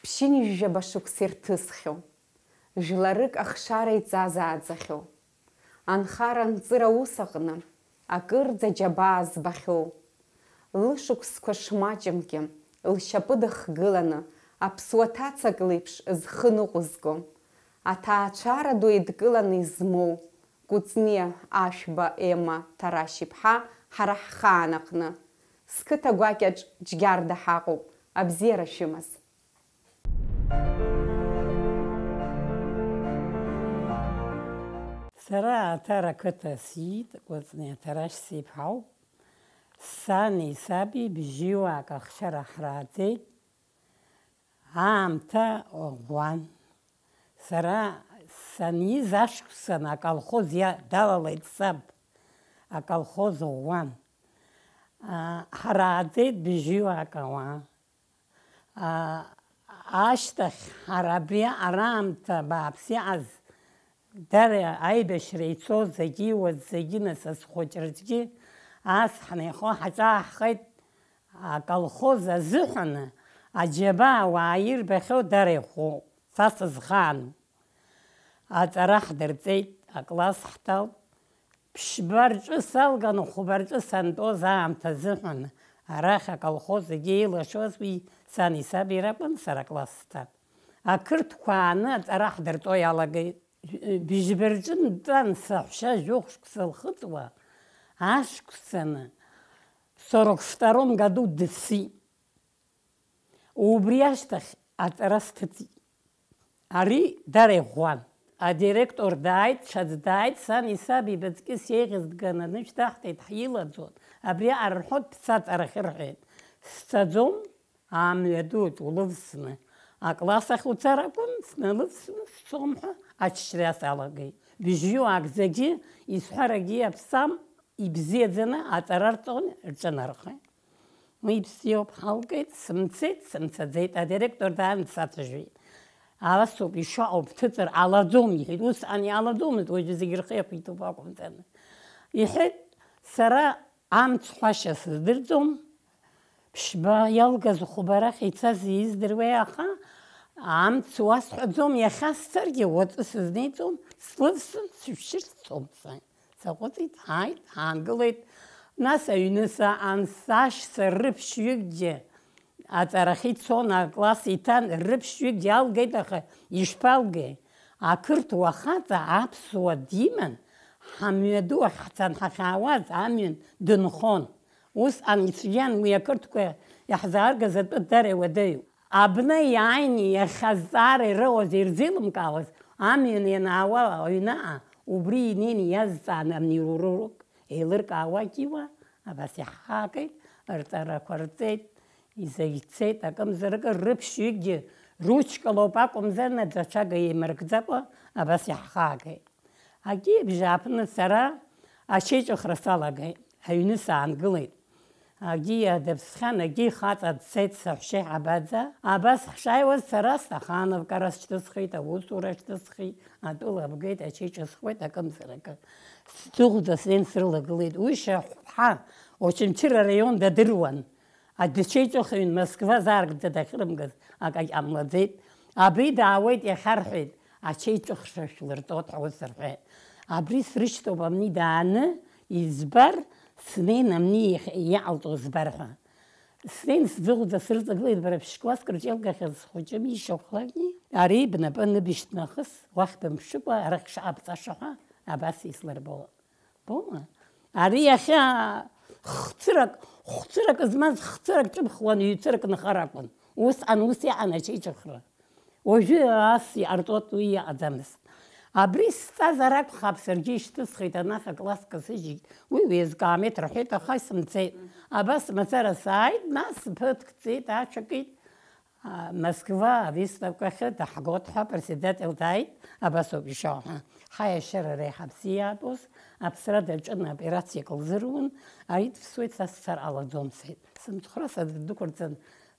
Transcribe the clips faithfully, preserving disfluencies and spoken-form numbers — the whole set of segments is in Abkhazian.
Ԥшьынҩажәаба шықәса ирҭысхьоу, жәларык ахшара иҵазааӡахьоу, анхара-анҵыра аус аҟны акырӡа џьабаа збахьоу, лышықәсқәа шмаҷымкгьы лшьапы дыхгыланы аԥсуа ҭацак леиԥш зхы ныҟәызго, аҭаацәара ду еидкыланы измоу Кәыҵниа Ашәба Ема Ҭарашь-иԥҳа ҳара ҳхаан аҟны, сқыҭа гәакьаҿ Џьгьарда ҳаҟоуп, абзиара шәымаз. Сара Аҭара қыҭа сиит, Кәыҵниа Ҭарашь сиԥҳауп. Сани саби бжьиуаак ахшара ҳрааӡеит. Аамҭа ӷәӷәан. Сара саниз ашықәсан аколхоз иа-, далалеит саб. Аколхоз ӷәӷәан. А, ҳрааӡеит бжьиуаак ауаа. А, ашьҭахь ҳара абри араамҭа бааԥс иҟаз, дара аибашьра ицоз зегьы, иуаз зегьы, нас азхәыҷрагьы ас ҳнеихо ҳаҿааҳхеит, аколхоз азыҳәан аџьабаа уаа ирбахьоу дара ихәы, са сызхаану. Аҵара ҳдырҵеит, акласс ҳҭалт. Ԥшьба рҿы салган, хәба рҿы сантәоз аамҭа азыҳәан, арахь аколхоз зегьы еилашуаз уи сани саби ракәын, сара акласс сҭан. Ақырҭқәа ааны аҵара ҳдырҵо иалагеит. Быжьба рҿы нтәан саҳәшьа жәохә шықәса лхыҵуа, ашықәсаны сорок втором году дыԥсит. Убри ашьҭахь аҵара сҭыҵит. Ари дара иӷәӷәан. Адиректор дааит, ҽаӡә дааит, сани саби быҵкьыс еиӷьыз дганы анышә даҳҭеит, ҳилаӡон. Абри аҟара рҳәоит, бца аҵарахьы рҳәеит. Сцаӡом, амҩа дуаҿ улывсны, акласс ахь уцар акәын, сналывсны сцом ҳәа аччара салагеит. Быжьҩыуаак зегьы исҳәарагьы иаԥсам, ибзиаӡаны аҵара рҵон, рҿынархеит. Уи бзиоуп, ҳалгеит, сымцеит, сымцаӡеит, адиректор даан дсацәажәеит. Асоуп ишыҟоу бҭыҵыр ҟалаӡом, иҳәеит, усҟан иҟалаӡомызт, уажәы зегьы рхы иақәиҭуп акәымҵаны. Иҳәеит, сара амцҳәашьа сыздырӡом, ԥшьба иалгаз хәба рахь ицаз издыруеи, аха амц уасҳәаӡом, иахьа сцаргьы уаҵәы сызнеиӡом, слывсын, сышәшьыр сцом, сҳәеит. Саҟәыҵит, ҳааит, ҳаангылеит. Нас аҩны саан, сашьцәа рыԥшьҩыкгьы аҵарахьы ицон, акласс иҭан, рыԥшьҩыкгьы алгеит, аха ишԥалгеи? Ақырҭуа хаҵа аԥсуа диман, ҳамҩаду ахь ҳцан ҳахьаауаз амҩан дынхон. Усҟан ицәгьан уи ақырҭқәа иаҳзааргаз атәы дара иуадаҩуп. Абна иааины иахьа зҵаара ироуаз ирзеилымкаауаз, амҩан ианаауа аҩнаҟа, убри инеины иазҵааны амни рурурук еилыркаауа акиуа, абас иаҳхаагеит, рҵарақәа рҵеит, изагьцеит, акымзаракы рыԥшьҩыкгьы ручкалоуп акәымзар, наӡацәага еимыркӡакәа абас иаҳхаагеит. Агьи абжьааԥны сара ачеиҿыхра салагеит, аҩны саангылеит. Агьи дыԥсхьан, агьи хаҵа дцеит саҳәшьа иҳабаӡа. Абас ҳшааиуаз сара Стахановкара сшьҭысхит, аусура шьҭысхит, атәыла бгеит, ачеиҿысхуеит, акымзаракы. Сдәыӷәӡа снеин срылагылеит. Уи шьахәԥҳа, Очамчыра араион дадыруан. Адәы ачеиҿыхҩын Москва зааргӡа дахьрымгаз акагь ҟамлаӡеит. Абри даауеит иахьа рҳәеит, ачеиҿыхра шәлырҵоит ҳәа ус рҳәеит. Абри срышьҭоуп амни дааны избар, снеин амни иахь-, иҟалҵо збар ҳәа. Снеин сдәыӷәӡа срыҵагылеит, бара ԥшь-класск рҿы еилгахьаз схәыҷы Мишьа Хәлани, ари бнапы аныбышьҭ нахыс, уахь бымԥшыкәа арахь шаҟа бҵаша ҳәа абас ислырбо. Бома? Ари иахьа хәцырак, хәцырак змаз хәцырак ҿыбхуан, ҩцырак нхар акәын. Усҟан ус иҟан ачеиҿыхра. Уажәы ас иҟарҵоит, уи иҟаӡамызт. Абри сҵазар акәхап, саргьы ишьҭысхит, анахь акласск сыжьит. Уи уеизгамеит рҳәеит, аха исымцеит. Абас мацара сааит, нас ԥыҭк ҵит, аҽакит. А, Москва авыставкахьы даҳгоит ҳәа апредседатель дааит, абасоуп ишыҟоу ҳәа. Ҳаиашьара реиҳа бзиа иаатәоз, аԥсра даҿын, операциак лзыруан, ари дыԥсуеит, са сцар ҟалаӡом, сҳәеит. Сымцхәрас аӡә ддәықәырҵан,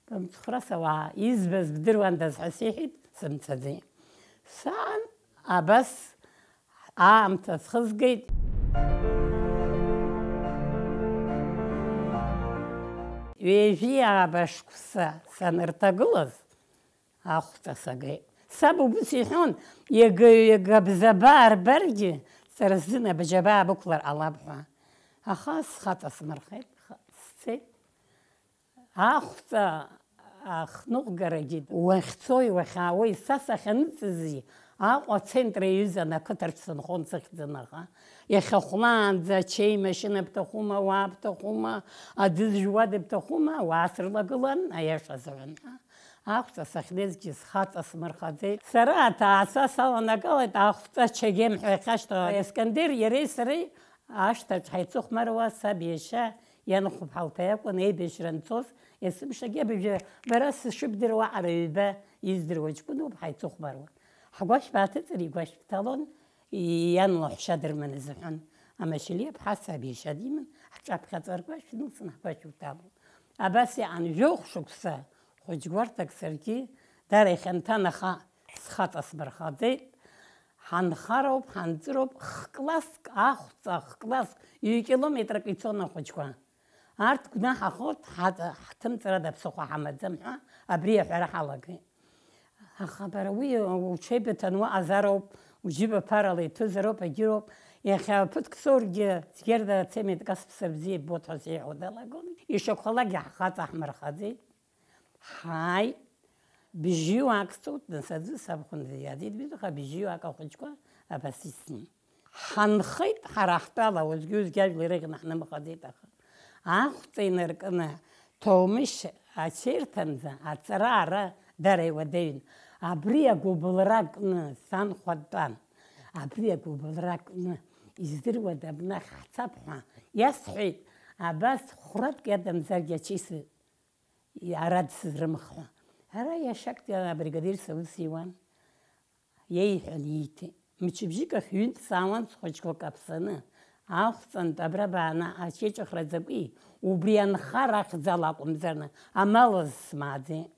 бымцхәрас ауаа избаз бдыруандаз ҳәа сеиҳәеит, сымцаӡеит. Саан, абас аамҭа схызгеит. Ҩажәи ааба шықәса санырҭагылаз, Ахәҵа сагеит. Саб убыс иҳәон, иага-ҩага бзабаа рбаргьы, сара сзын абжьабаа бықәлар ҟалап ҳәа. Аха схаҵа смырхеит, ха-, сцеит. Ахәҵа ахныҟәгарагьы уахьцои уахьаауеи, са сахьаныҵызи, Аҟәа ацентр иаҩызан, ақыҭарҿ сынхон сыхьӡын, аха иахьа хәлаанӡа ачеи машьына бҭахума, ауаа бҭахума, аӡы зжәуада бҭахума, ауаа срылагылан, аиаша азыҳәан ҳәа. Ахәҵа сахьнеизгьы схаҵа смырхаӡеит. Сара аҭаацәа саланагалеит, ахәҵа чегем ҳәа иахьашьҭоу Ескандер иареи сареи ашҭаҿ ҳаицыхәмаруа, саб иашьа иан хәыԥҳа лԥа иакәын еибашьра анцоз, есымшагьы абыржәы бара сышыбдыруа аҟара ҩба издыруа ҷкәыноуп ҳаицыхәмаруа. Ҳгәашә бааҭыҵыр игәашә бҭалон, иан лаҳәшьа дырманы зҳәан, Амашьалиа ԥҳа саб иашьа диман, ҳҿаԥхьаҵәа ргәашә нылсын ҳгәашә уҭалон. Абас иҟан жәохә шықәса хәыҷ гәарҭак саргьы дара ихьанҭан, аха схаҵа смырхаӡеит. Ҳанхароуп, ҳанҵыроуп, х-класск ахәҵа, х-класск, ҩ-километрак ицон ахәыҷқәа. Арҭ гәнаҳахоит, ҳаҵа-, ҳҭымҵрада ԥсыхәа ҳамаӡам ҳәа абри аҳәара ҳалагеит. Аха бара уи уҽеибыҭан уаҟазароуп, уџьыба ԥарала иҭәызароуп, егьыроуп. Иахьа ԥыҭк соургьы, цәгьарда ацемент касԥса бзиа ибоит ҳәа сеиҳәо далагон. Ишакәхалакгьы ҳхаҵа ҳмырхаӡеит. Ҳааи, бжьҩык ҵуеит, нас аӡәы сабхәында иаӡеит, бижьҩык ахәыҷқәа абас исны. Ҳанхеит ҳара ҳтәала, уажәгьы-уажәгьы ажәлар ирыӷьны ҳнымхаӡеит, аха ахәҵа инаркны, Ҭоумышь ачеирҭанӡа аҵара ара дара иуадаҩын. Абри агәыбылра кны санхәа дтәан. Абри агәыбылра кны, издыруада, абнахь ҳцап ҳәа иасҳәеит, абас хәратәк иадамзаргьы ачеи ара дсызрымх ҳәа. Ара иашактәи абригадир саус иуан, иеиҳәан ииҭеит. Мчыбжьык ахь ҩынтә саауан схәыҷқәа каԥсаны, ахәҵантә абра бааны ачеиҿыхра закәи, убри анхара ахьӡала акәымзарны, амал азы смааӡеит.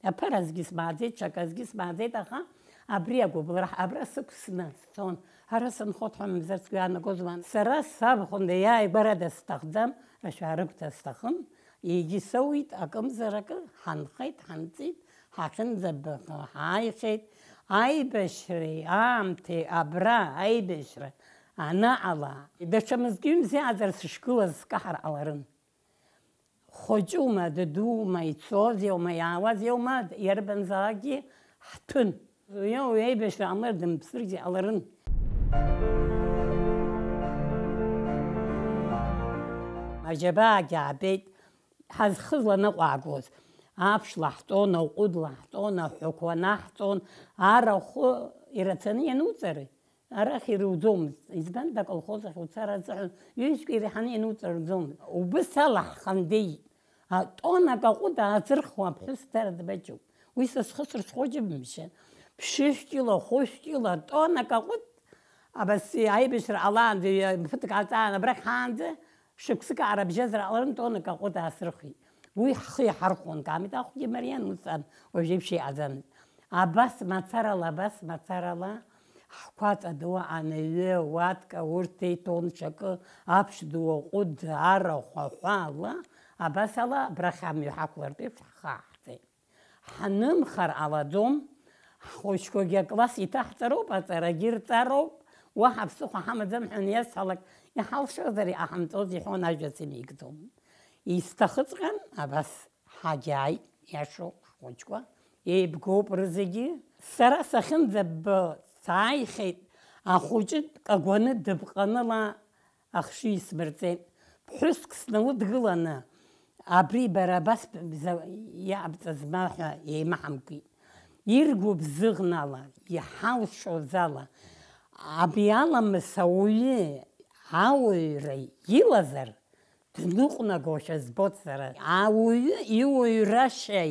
Аԥаразгьы смааӡеит, ҽаказгьы смааӡеит, аха абри агәыбылра абра сықәсны сцон. Ара сынхот ҳәа мамзар сгәы иаанагозма? Сара сабхәында иааигәарада сҭахӡам, ашәарыгәҭа сҭахым. Егьи соуит, акымзар акы, ҳанхеит, ҳанҵит, ҳахьынӡабаҟа ҳааихьеит. Аибашьреи аамҭеи абра аибашьра анаҟала, даҽа мызкы-ҩымзи аӡара сышгылаз скаҳар ҟаларын. Хәыҷума, дадума, ицоз иоума, иаауаз иоума, иарбанзаалакгьы ҳҭәын. Уи, уи аибашьра ҟамлар дымԥсыргьы ҟаларын. Аџьабаагьы аабеит, ҳазхыз ланыҟәаагоз. Аԥш лаҳҵон, аҟәыд лаҳҵон, аҳәақәа наҳҵон, арахә ирацәаны иануҵари? Арахь ируӡомызт, избан, аколхоз ахь уцар азыҳәан ҩажәк иреиҳаны иануҵарӡомызт. Убыс ала ҳхандеит. А, тоннак аҟәыд аазырхуа аԥҳәыс дара дмаҷуп. Уи са схысыр схәыҷы мшьан. Ԥшьышә кьыла, хәышә кьыла, тоннак аҟәыд, абас аибашьра ҟалаанӡа, ҩа-, ԥыҭк ааҵаан, абрахь ҳаанӡа, шықәсык аарабжьазар ҟаларын, тоннак аҟәыд аасырхит. Уи ҳхы иаҳархәон, Камит ахәгьы мариан усҟан уажәеиԥш иҟаӡамызт. Абас мацарала, абас мацарала, ҳқәаҵа ду анаҩы, уатка, урҭ еиҭон ҽакы, аԥш ду аҟәыд, арахә, аҳәа ала, абас ала абрахь амҩа ҳақәлартә еиԥш ҳхы ааҳҵеит. Ҳнымхар ҟалаӡом, ҳхәыҷқәагьы акласс иҭаҳҵароуп, аҵарагьы рҵароуп, уаҳа ԥсыхәа ҳамаӡам ҳәа аниасҳәалак, иҳалшозар иҟаҳамҵоз иҳәон, ажәа сымеигӡом. Исҭахыҵәҟьан, абас ҳагьааит, иашоуп, ҳхәыҷқәа еибгоуп рызегьы. Сара сахьынӡаббо сааихьеит, ахәыҷы дкагәаны дыԥҟаныла ахшыҩ исмырҵеит. Ԥҳәыск сналыдгыланы, абри бара абас бза-, иаабҵаз ма ҳәа еимаҳамкит. Иргәыбзыӷнала, иҳалшоз ала, абри аламыс ауаҩы ауаҩра илазар, дныҟәнагошәа збот сара. Ауаҩы иуаҩрашьа,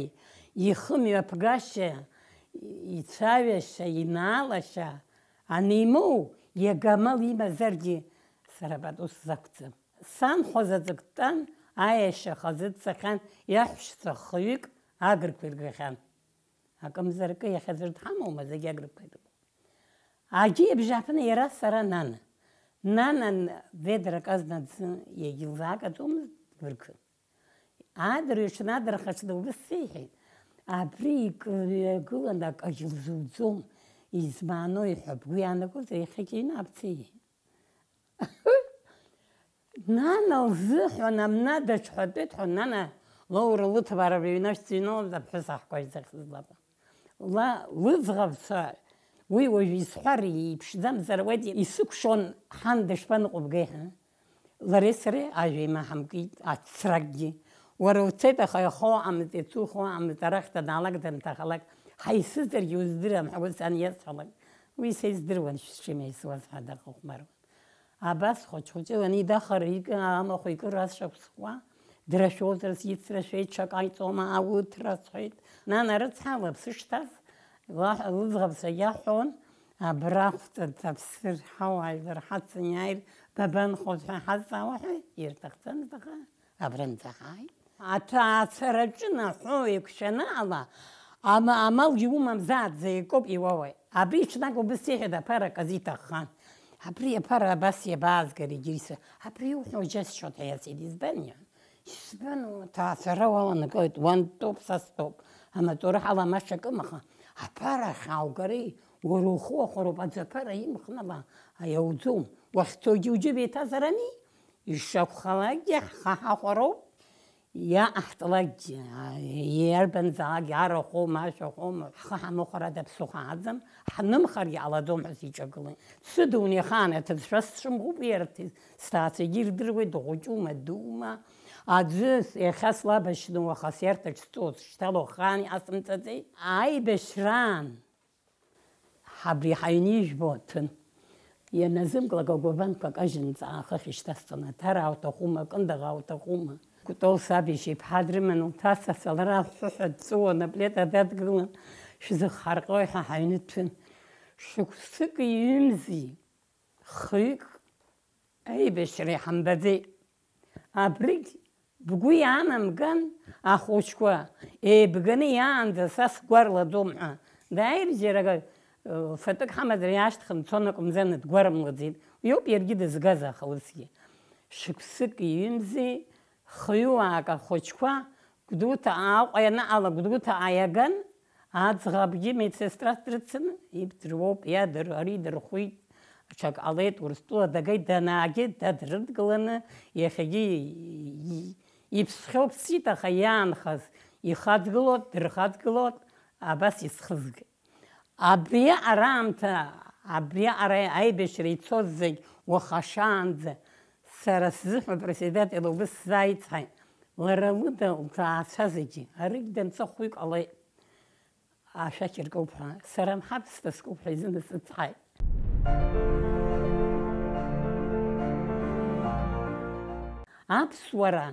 ихы мҩаԥгашьа, ицәаҩашьа, инаалашьа анимоу, иага амал имазаргьы, сара пату сзақәӡам. Санхәа заҵәык дтәан, аиашьа хазы дцахьан, иаҳәшьцәа хҩык агрқәа иргахьан. Акымзаракы иахьазыр дҳамоума, зегь агрқәа иргон. Агьи абжьааԥны иара сара нана. Нанан ведрак азна аӡы иагьылзаакаӡомызт, дбыргын. Адырҩаҽны адырхаҽны убыс сеиҳәеит. Абри ик-, ҩагылан акагь лзуӡом, измааноу иҳәа бгәы иаанагозар, иахьагьы инаабҵеи? Нана лзыҳәан амна даҽҳәатәеит ҳәа, нана лоура лыҭбаара рыҩнашьцыҩналаз аԥҳәыс аҳкәажә захьӡыз лаба. Ла, лыӡӷабцәа, уи уажә исҳәар иԥшӡамзар, уеит, исыкәшон, ҳан дышԥаныҟәыбгеи ҳәа. Лареи сареи ажәа еимаҳамкит, ацракгьы. Уара уцеит, аха иахоу амҵ, иацухоу амҵ, арахь данаалак, данҭахалак, ҳаисызаргьы уздырам ҳәа ус аниасҳәалак, уи са издыруан, шәшымеисуаз ҳәа дахыхәмаруан. Абас хәыҷ-хәыҷы уанидахар, икы амахә икыр ашықәсқәа, драшәозар, сицрашәеит, ҽак ҟаиҵома, ауҭра сҳәеит. Нана рыцҳа лыԥсы шҭаз, лаҳ-, лыӡӷабцәа иаҳәон, абра ахәҵа даԥсыр, ҳауаажәлар ҳацыниааир, бабанхоз ҳәа ҳазҵаауа ҳәа ирҭахӡамызт, аха абранӡа ҳааит. Аҭаацәараҿы наҳәо еиқәшәаны ала, ама-, амалгьы умамзааит, заикоуп иуоуеи. Абри ҽнак убыс иҳәеит, аԥара аказ иҭаххан. Абри аԥара абас иабаазгари, Гьерса? Абри иуҳәо џьасшьоит ҳәа иасҳәеит, избан иҳәан? Избан, уаҭаацәара уаланакылеит, уантәоуп, са стәоуп. Амаҵура ҳаламашакым, аха аԥара ахьааугари, уара ухы уахәароуп, аӡы аԥара имхны ала иауӡом. Уахьцогьы уџьыба еиҭазар ами? Ишакәхалакгьы ҳхы ҳахәароуп, иаҟаҳҵалакгьы, иарбанзаалакгьы арахәома, ашәахәома, ҳхы ҳамыхәарада ԥсыхәа аӡам, ҳнымхаргьы ҟалаӡом ҳәа сиҿагылеит. Сыдуны ихаан аҭыӡшәа сцәымӷуп, уи арҭ-, сҭаацәагьы ирдыруеит, дыхәыҷума, дума. Аӡы иахьа слабашьны уаха сиарҭаҿ сҵоит, шьҭа уахаан иҟасымҵаӡеи? Аибашьраан Ҳабри ҳаҩны ижәбо аҭәын. Ианазымклак агәабанқәа кажьынҵа аахыхь ишьҭасҵон, аҭара ауҭахума, акындыӷ ауҭахума. Кәтол саб иашьа иԥҳа дрыман лҭаца лара аҳәҳәа дҵәуон, аплита дадгылан, шәзыхҳарҟьои ҳәа ҳаҩны дҭәын. Шықәсыки ҩымзи, хҩык аибашьра иҳамбаӡеит. Абригь бгәы иаанамган, ахәыҷқәа еибганы иаанӡа са сгәарлаӡом ҳәа. Дааир џьара, э, фатәык ҳамазар иаашьҭхын дцон акәымзар, дгәарымлаӡеит. Уиоуп иаргьы дызгаз, аха усгьы. Шықәсык иҩымзи, хҩыуаак ахәыҷқәа Гәдоуҭа Аҟәа ианаҟала, Гәдоуҭаҟа иаган, аӡӷабгьы медсестра дрыцын, ибдыруоуп, иадыр-, ари дырхәит, ҽак ҟалеит, Урыстәыла дагеит, данаагеит, дадрыдгыланы, иахьагьы и-, и-, иԥсхьоу ԥсит, аха иаанхаз ихаҵгылоит, дырхаҵгылоит, абас исхызгеит. Абриаҟара аамҭа, абриаҟара аибашьра ицоз зегь уаха шаанӡа сара сзыҳәа председатель убыс сзааицҳаит. Лара лыда лҭаацәа зегьы, аригь данца хәҩык ҟалеит. Ашәақь ркуп ҳәа, сара мҳаԥсҭа скуп ҳәа изынасыцҳаит. Аԥсуара,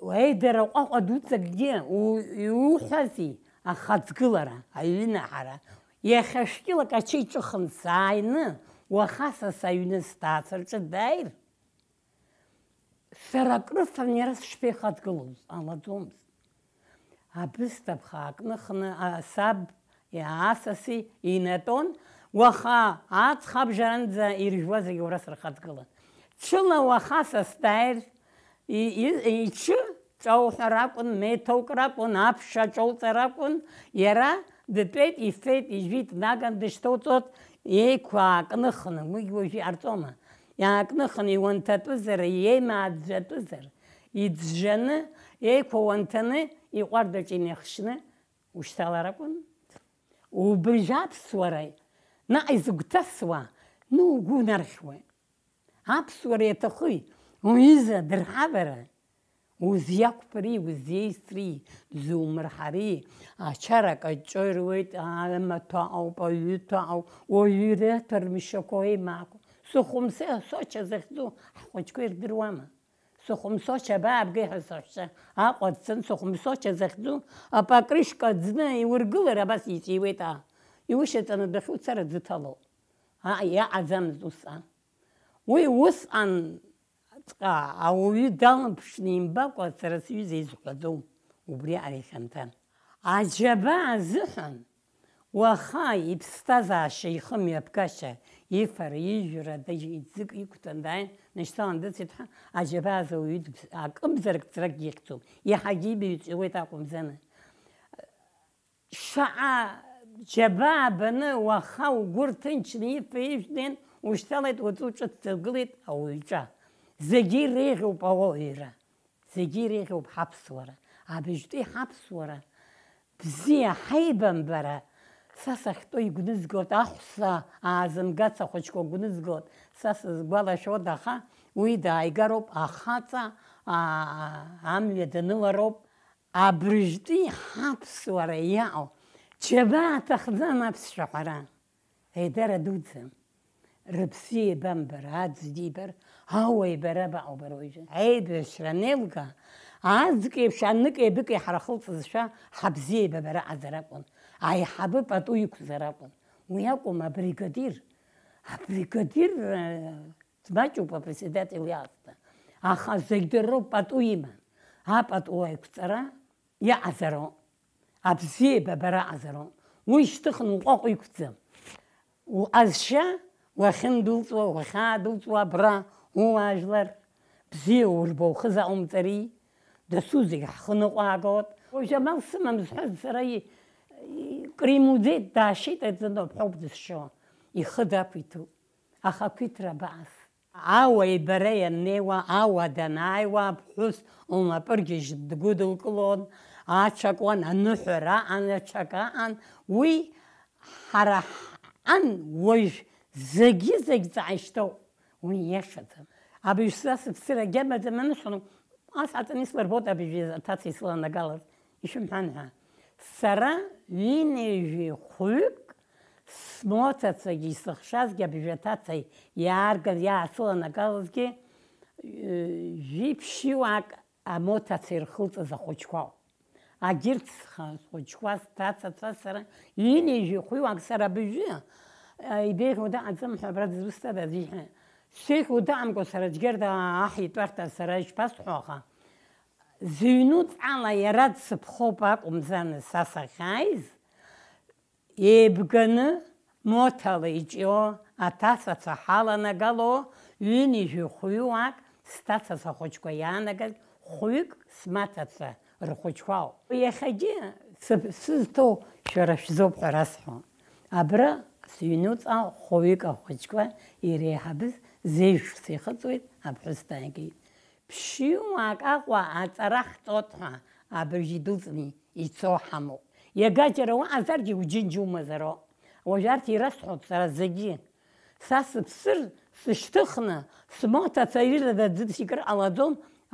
уеидара ҟәаҟәа дуӡӡакгьы у-, иуҳәази, ахаҵгылара, аҩынаҳара. Иахьа шәкьылак ачеиҿыхын сааины, уаха са саҩны сҭаацәа рҿы дааир, сара акрыфан иара сышԥеихаҵгылоз, ҟалаӡомызт. Абысҭа ԥха аакныхны, а, саб, асаси инатәон, уаха аҵх абжаранӡа иржәуа зегьы уара сырхаҵгылан. Ҽыла уаха са сдааир, и-, и-, иҽы ҿоуҳәар акәын, меҭоук ракәын, аԥша ҿоуҵар акәын, иара дтәеит, ифеит, ижәит, днаган дышьҭоуҵот, еиқәа аакныхны, уигь уажәы иҟарҵома? Иаакныхны иуанҭатәызар, иеимааӡәӡәатәызар, иӡәӡәаны, еиқәа уанҭаны, иҟәардаҿ инеихшьны ушьҭалар акәын. Убыржәы аԥсуара наҟ изыгәҭасуа, ну угәы унархьуеит. Аԥсуара иаҭахуи? Уҩыза дырҳабара? Узиақәԥари, узеисри, дзумырҳари? Ачара каҷҷо ируеит, амаҭәа ауп, аҩыҭәа ауп, уаҩы иреиҭәарым ишьақәа еимаақәа. Сухумсе Соча захьӡу ҳхәыҷқәа ирдыруама? Сухумсоча абаабгеи ҳәа саҳәшьа Аҟәа дцан, Сухумсоча захьӡу апокрышка ӡны иургылар, абас иҵәиуеит, аа, иушьаҵаны дахьуцар аӡы ҭало. Ааи, иаҟаӡамызт усҟан. Уи усҟанҵәҟьа ауаҩы далымԥшны имбакәа, сара сҩыза изҳәаӡом убри ари хьанҭан. Аџьабаа азыҳәан, уаха иԥсҭазаашьа, ихымҩаԥгашьа, ифара, ижәра, даџь-, иӡык иқәтәан дааин, днашьҭалан дыцәеит ҳәа, аџьабаа азы ауаҩы дыԥс-, акымзарак ҵракгьы ихьӡом, иаҳагьы ибаҩҵәуеит акәымзаны. Шаҟа џьабаа баны, уаха угәы рҭынчны ифа-ижә неин, ушьҭалеит, уаҵәы уҿыцӡагылеит ауаҩ ҿа. Зегьы иреиӷьуп ауаҩра, зегьы иреиӷьуп ҳаԥсуара. Абыжьтәи ҳаԥсуара бзиа ҳаибамбара, са сахьтәоу игәнызгоит, аҳәса аазымгац ахәыҷқәа гәнызгоит. Са сызгәалашәода, аха уи дааигароуп, ахаҵа, аа, амҩа данылароуп. Абыржәтәи ҳаԥсуара иаҟоу џьабаа аҭахӡам аԥсшәа ҳәара. Еидара дуӡӡам. Рыԥсы еибамбар, аӡә дибар, ауаҩ бара баҟоу бара уажәы. Аибашьра анеилга, аӡәк еиԥш анык-еибык иҳархылҵызшәа ҳабзиеибабара аҟазар акәын, аиҳабы пату иқәзар акәын. Уи акәым, абригадир. Абригадир, э, Дмаҷуп апредседатель иаасҭа, аха зегь дыруп, пату иман. Апату аиқәҵара иаҟазароуп, абзиеибабара аҟазароуп. Уи шьҭыхны уҟәаҟә иқәӡам. Уҟазшьа уахьындәылҵуа, уахьаадәылҵуа абра, ууаажәлар, бзиа урбо ухы заҟоумҵари, дасу зегь ҳхы ныҟәаагоит. Уажә амал сымам зҳәаз сара и-, и-, кримуӡеит, даашьеит аӡыноуп ҳәоуп дызшьо, ихы дақәиҭуп. Аха ақәиҭра абаҟаз. Ауаҩ бара ианнеиуа, ауа данааиуа, аԥҳәыс лнапы ргьежь дгәыдылкылон, аҽакуан, аныҳәара аҟан, аҽак аҟан. Уи ҳара ҳан уажә зегьы-зегь ҵааишьҭоуп. Уи иашаӡам. Абыжь са сыԥсыр агьамаӡам анысҳәон, ас аҵаны ислырбоит абыжь аҭаца исыланагалаз, ишәымҳәан ҳәа. Сара ҩынҩажәи хәҩык смоҭацәагьы исыхшазгьы абыжь аҭаца иааргаз, иаасыланагалазгьы, э, жәиԥшьҩык амоҭацәа ирхылҵыз ахәыҷқәа ауп. Агьырҭ сха-, схәыҷқәа, сҭацацәа сара, ҩынҩажәи хәҩык сара абыжәы, э, ибеиӷьу даҟаӡам ҳәа абра дызусҭада аӡәы иҳәа. Сеиӷьу даҟамкәа сара Џьгьарда аҳ итәарҭа сара ишԥасҳәо аха, зыҩнуҵҟала иара дсыԥхоуп акәымзаны са сахьааиз, еибганы, моҭала иҿио аҭацацәа ҳаланагало, ҩынҩажәи хәҩык, сҭацацәа хәыҷқәа иаанагаз хәҩык смаҭацәа рхәыҷқәа ауп. Иахьагьы сып-, сызҭоу шәара шәзоуп ҳәа расҳәон. Абра сыҩнуҵҟа хәҩык ахәыҷқәа иреиҳабыз зежә шықәса ихыҵуеит, аԥҳәыс дааигеит. Ԥшьҩык Аҟәа аҵара ҳҵоит ҳәа абыржә идәылҵны ицо ҳамоуп. Иагаџьара уаҟазаргьы уџьынџь умазароуп. Уажә арҭ ирасҳәоит сара зегьы. Са сыԥсыр, сышьҭыхны, смоҭацәа ирыда ӡыцәгьакыр ҟалаӡом,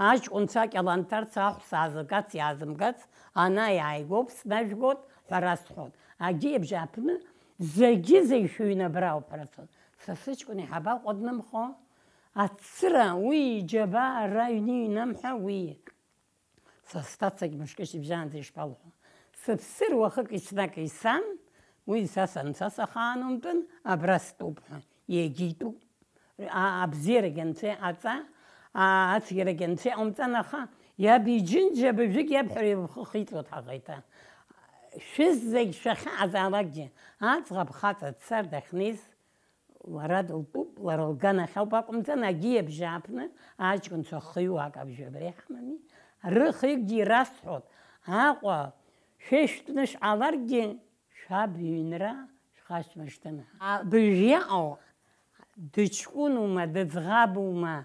аҷкәынцәа кьаланҭарц аҳәса аазыргац иаазымгац, ана иааигәоуп, снажәгоит ҳәа расҳәоит. Агьи абжьааԥны зегьы-зегь шәыҩны абра ауп ҳәа расҳәоит. Са сыҷкәын иҳабаҟәа днымхо? Ацыра, уи иџьабаа ара аҩны иҩнам ҳәа уи. Са сҭацагь мышкы шьыбжьаанӡа ишԥалҳәо? Сыԥсыр уахыки-ҽнаки сан, уи са санца сахаан умтәын, абра стәоуп ҳәа, иагьитәуп. А-, абзиарагь анцәа иҟаҵа, а-, ацәгьарагь анцәа иҟамҵан, аха иаб иџьынџь абыжәык иабҳәара ихы хиҵуа дҳаӷеиҭа. Шәызегь шәахьаҟазаалакгьы, аӡӷаб хаҵа дцар дахьнеиз, лара дылтәуп, лара лганахь ауп акәымзар, агьи абжьааԥны аҷкәынцәа хҩык абжьы абра иҳамами, рыхҩыкгьы ирасҳәоит, Аҟәа шәышәтәны шәҟаларгьы, шәаб иҩнра шәхашәмыршҭын ҳәа. Абыржә иаҟоу дыҷкәынума, дыӡӷабума,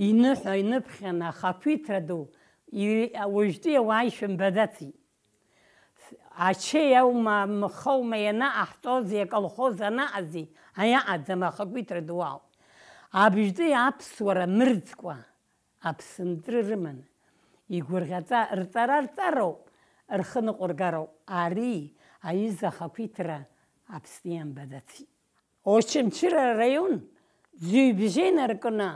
иныҳәа иныԥхьаны ахақәиҭра ду, и-, уажәтәи ауаа ишәымбаӡаци? Ачеи аума, мхоума ианаҟаҳҵозеи, аколхоз анаҟази, аиаҟаӡам, ахақәиҭра ду ауп. Абжьтәи аԥсуара мырӡкәа, Аԥсынтәры рыманы, игәырӷьаҵәа рҵара рҵароуп, рхы ныҟәыргароуп. Ари аҩыза ахақәиҭра Аԥсны иамбаӡаци? Очамчыра араион ӡҩыбжьы инаркны,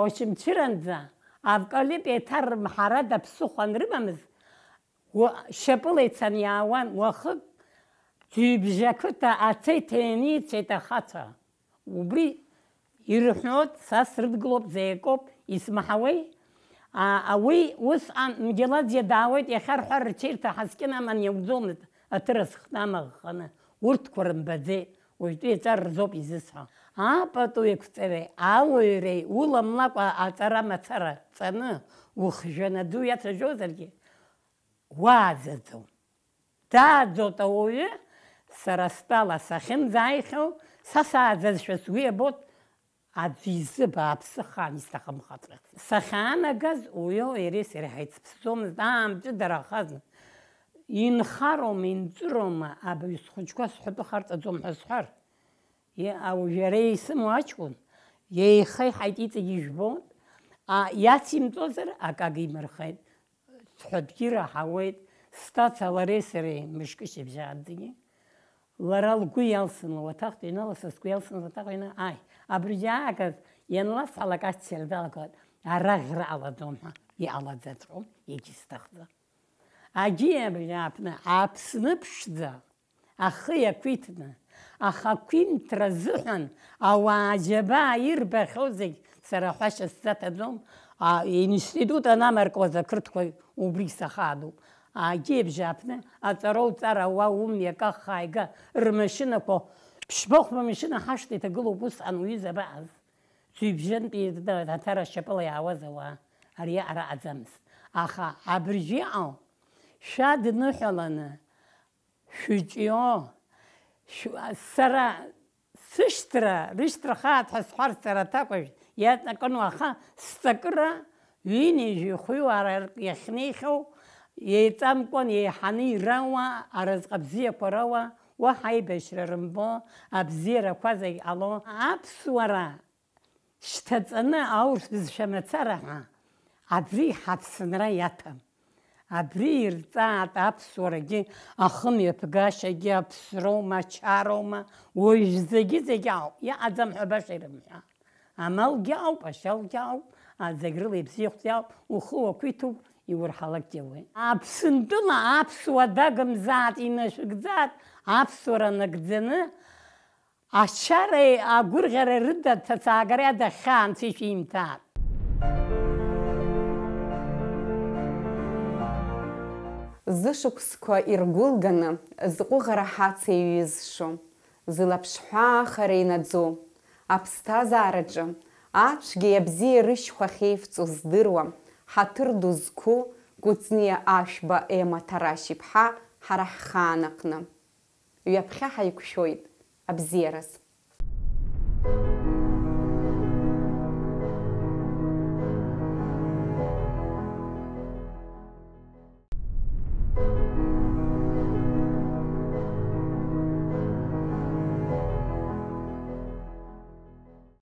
Очамчыранӡа авкалип еиҭарымҳарада ԥсыхәа анрымамыз, уа-, шьапыла ицан иаауан, уахык ӡҩыбжьы ақыҭа ацеиҭа ианицеит ахацәа. Убри ирҳәоит, са срыдгылоуп, зеикоуп, исмаҳауеи? А, а, уи усҟан Мгьелаӡиа даауеит, иахьа рҳәар рҽеирҭа ҳаскьын аман иауӡомызт, аҭыр азхны амаӷ ханы. Урҭқәа рымбаӡеит, уажәтәи аҵар рзоуп изысҳәо. Апату еиқәҵареи ауаҩреи уламлакәа аҵара мацара ҵаны, ухжәаны аӡы уиацәажәозаргьы, уааӡаӡом. Дааӡоит ауаҩы, сара стәала сахьынӡааихьоу, са сааӡазшәа сгәы иабоит, аӡә изы бааԥсы хаан исҭахымхацәа. Сахьаанагаз уиоу иареи сареи ҳаицыԥсӡомызт, аамҵәыдарахазма, инхароума, инҵәыроума, абаҩ схәыҷқәа сҳәатәы харҵаӡом ҳәа сҳәар, иа-, ауажәы иара исымоу аҷкәын, еихеиҳаит иҵегь ижәбон, а, иацимҵозар, акы агимырхеит. Сҳәатәгьы раҳауеит, сҭаца лареи сареи мышкы шьыбжьаанӡагьы. Лара лгәы иалсны луаҭахтә иналасыз, сгәы иалсны луаҭахтә ина-, ааи, абыржәы аагаз ианласҳәалак, аччара далагоит, ара ӷра ҟалаӡом ҳәа иҟалаӡаҵәҟьом, егьысҭахӡам. Агьи абыржәы аапны Аԥсны ԥшӡа ахы иақәиҭны, аха ақәимҭра азыҳәан ауаа џьабаа ирбахьоу зегь сара ҳәашьа сзаҭаӡом, а, институт анамаркуаз ақырҭқәа убри сахаадуп. Агьи абжьааԥны аҵароуҵар ауа умҩа акаха ааига рмашьынақәа, ԥшьба-хәба машьына ҳашҭа иҭагылоуп усҟан уҩыза абаҟаз. Ӡҩыбжьантәи аҭара шьапыла иаауаз ауаа, ари араҟаӡамызт. Аха абыржәы иҟоу шәадныҳәаланы, шәыҿио, шә-, сара сышьҭра, рышьҭра хаат ҳәа сҳәарц, сара аҭакәажә иаҵакын, аха сҵакыра ҩынҩажәи хәҩы уаа иахьнеихьоу, еиҵамкәан еиҳаны ирауа, аразҟы абзиақәа рауа, уаҳа аибашьра рымбо, абзиарақәа зегь ҟало, аԥсуара шьҭаҵаны аурыс бызшәа мацара ҳәа, абри ҳаԥсынра иаҭәам. Абри ирҵаат аԥсуарагьы, ахымҩаԥгашьагьы, аԥсроума, ачароума, уажә зегьы-зегь ауп, иҟаӡам ҳәа баша ирымҳәа. Амалгьы ауп, ашьалгьы ауп, а, зегь рыла ибзиахәгьы ауп, ухы уақәиҭуп, иурҳалакгьы ауеит. Аԥсынтәыла аԥсуа дагымзаат, инашәыгӡаат, аԥсуара нагӡаны, Ачареи агәырӷьареи рыда ҭацаагара иадахьхьаанӡа ишәимҭааит. Зышықәсқәа иргәылганы, зҟәыӷара ҳацеиҩызшо, зылаԥшҳәаахара инаӡо, аԥсҭазаараҿы ацәгьеи абзиеи рышьхәа ахьеивҵоу здыруа, ҳаҭыр ду зқәу Кәыҵниа Ашәба Ема Ҭарашь-иԥҳа ҳара ҳхаан аҟны. Ҩаԥхьа ҳаиқәшәоит абзиараз.